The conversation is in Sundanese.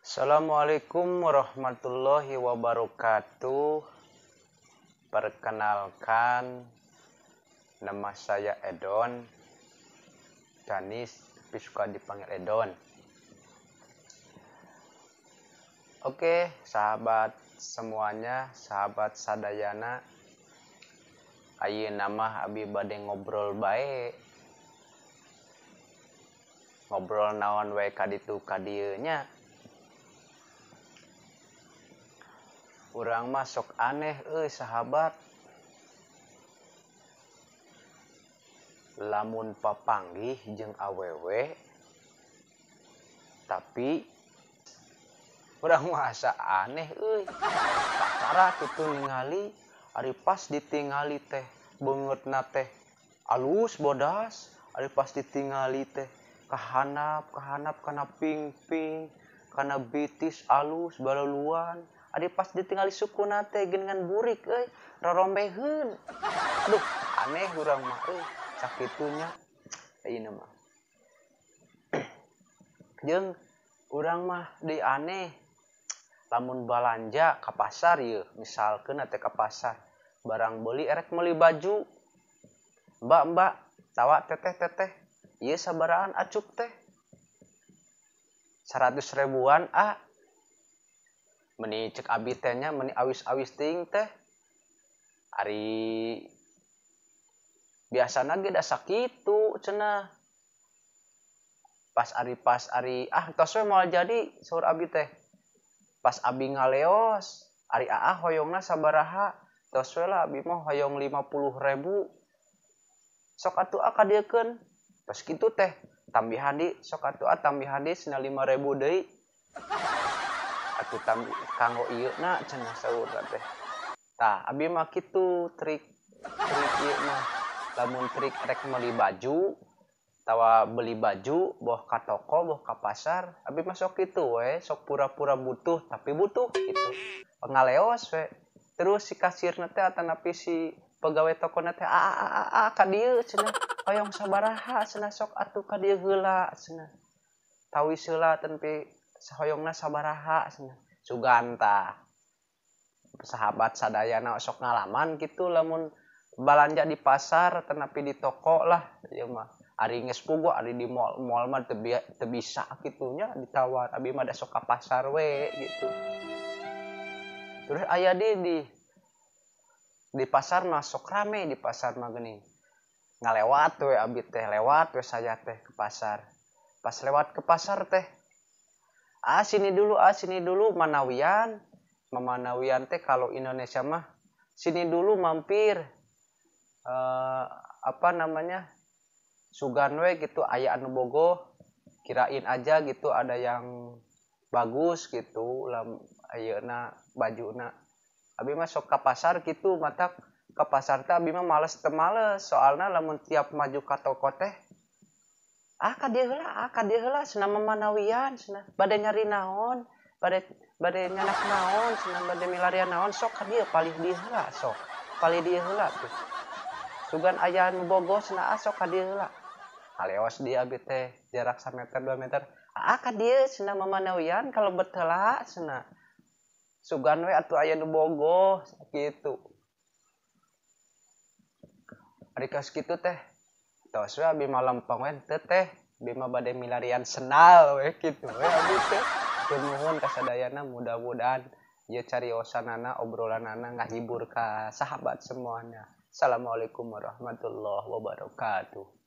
Assalamualaikum warahmatullahi wabarakatuh. Perkenalkan, nama saya Edon Danis, tapi suka dipanggil Edon. Oke, sahabat semuanya, sahabat sadayana, ayeuna mah abi bade ngobrol bae. Ngobrol naon wae kaditu kadieu nya. Urang mah sok aneh euy sahabat. Lamun papanggih jeung awewe tapi urang mah asa aneh euy. Kakara kitu ningali ari pas ditingali teh beungeutna teh alus bodas, ari pas ditingali teh kahanap kana pingping, kana bitis alus baluluan. Ari pas ditingali sukuna teh geuningan burik euy, rorombeheun. Aduh, aneh urang mah euy, sakitunya ayeuna mah. Jeung urang mah deui aneh. Lamun balanja ka pasar ieu, misalkeun teh ka pasar, barang beuli erek meuli baju. Mbak, tawa teteh-teteh, ieu sabaraan acuk teh. 100 ribuan ah. Meni cek abi teh nya, meni awis-awis teuing teh. Ari biasana ge da sakitu cenah. Pas ari ah tos we moal jadi saur abi teh. Pas abi ngaleos, ari aa hoyongna sabaraha? Tos we lah abi mah hoyong 50.000. Sok atuh a kadieukeun. Tos kitu teh, tambihan di sok atuh a tambihan di cenah 5.000 deui. Atuh kanggo ieu na cenah saur teh. Tah abi mah kitu trik ieu mah. Lamun trik rek meuli baju tawa beli baju boh ka toko boh ka pasar, abi mah sok kitu we, sok pura-pura butuh tapi butuh gitu. Ngaleos we. Terus si kasirna teh atanapi si pegawai tokona teh a ka dieu cenah hoyong sabaraha cenah sok atuh ka dieu heula cenah. Tawis heula tenpi hoyongna sabaraha cenah. Sugan tah sahabat sadayana sok ngalaman gitu lamun balanja di pasar atanapi di toko lah ieu mah. Ari geus puguh ari di mall mah teu bisa kitunya ditawar, abi mah da sok ka pasar we gitu. Terus aya di pasar mah sok rame, di pasar mah geuning. Ngalewat we abi teh, lewat we saya teh ke pasar. Pas lewat ke pasar teh, ah sini dulu manawian. Mamanawian teh kalau Indonesia mah sini dulu mampir. Apa namanya? Sugan we gitu aya anu bogoh, kirain aja gitu ada yang bagus gitu lam ayeuna bajuna. Abi mah sok ka pasar gitu, matak ka pasar teh abi mah males teu males, soalna lamun tiap maju ka toko teh ah ka dieu heula cenah mamanawian cenah bade nyari naon, bade nyanak naon cenah, bade milarian naon, sok ka dieu palih dieu heula sok, palih dieu heula tuh. Sugan aya nu bogoh cenah ah sok ka dieu heula. Kaleos dia abi teh jarak 1 meter 2 meter. Ah ka dieu cenah mamanawian kalebet heula cenah. Sugan we atuh aya nu bogoh kitu. Ari kaos kitu teh tos we abi mah lempeng we teu teh, abi mah bade milarian sendal we kitu we abi teh. Nuhun ka sadayana, mudah-mudahan ieu cariosanana obrolanana ngahibur ka sahabat semuanya. Assalamualaikum warahmatullahi wabarakatuh.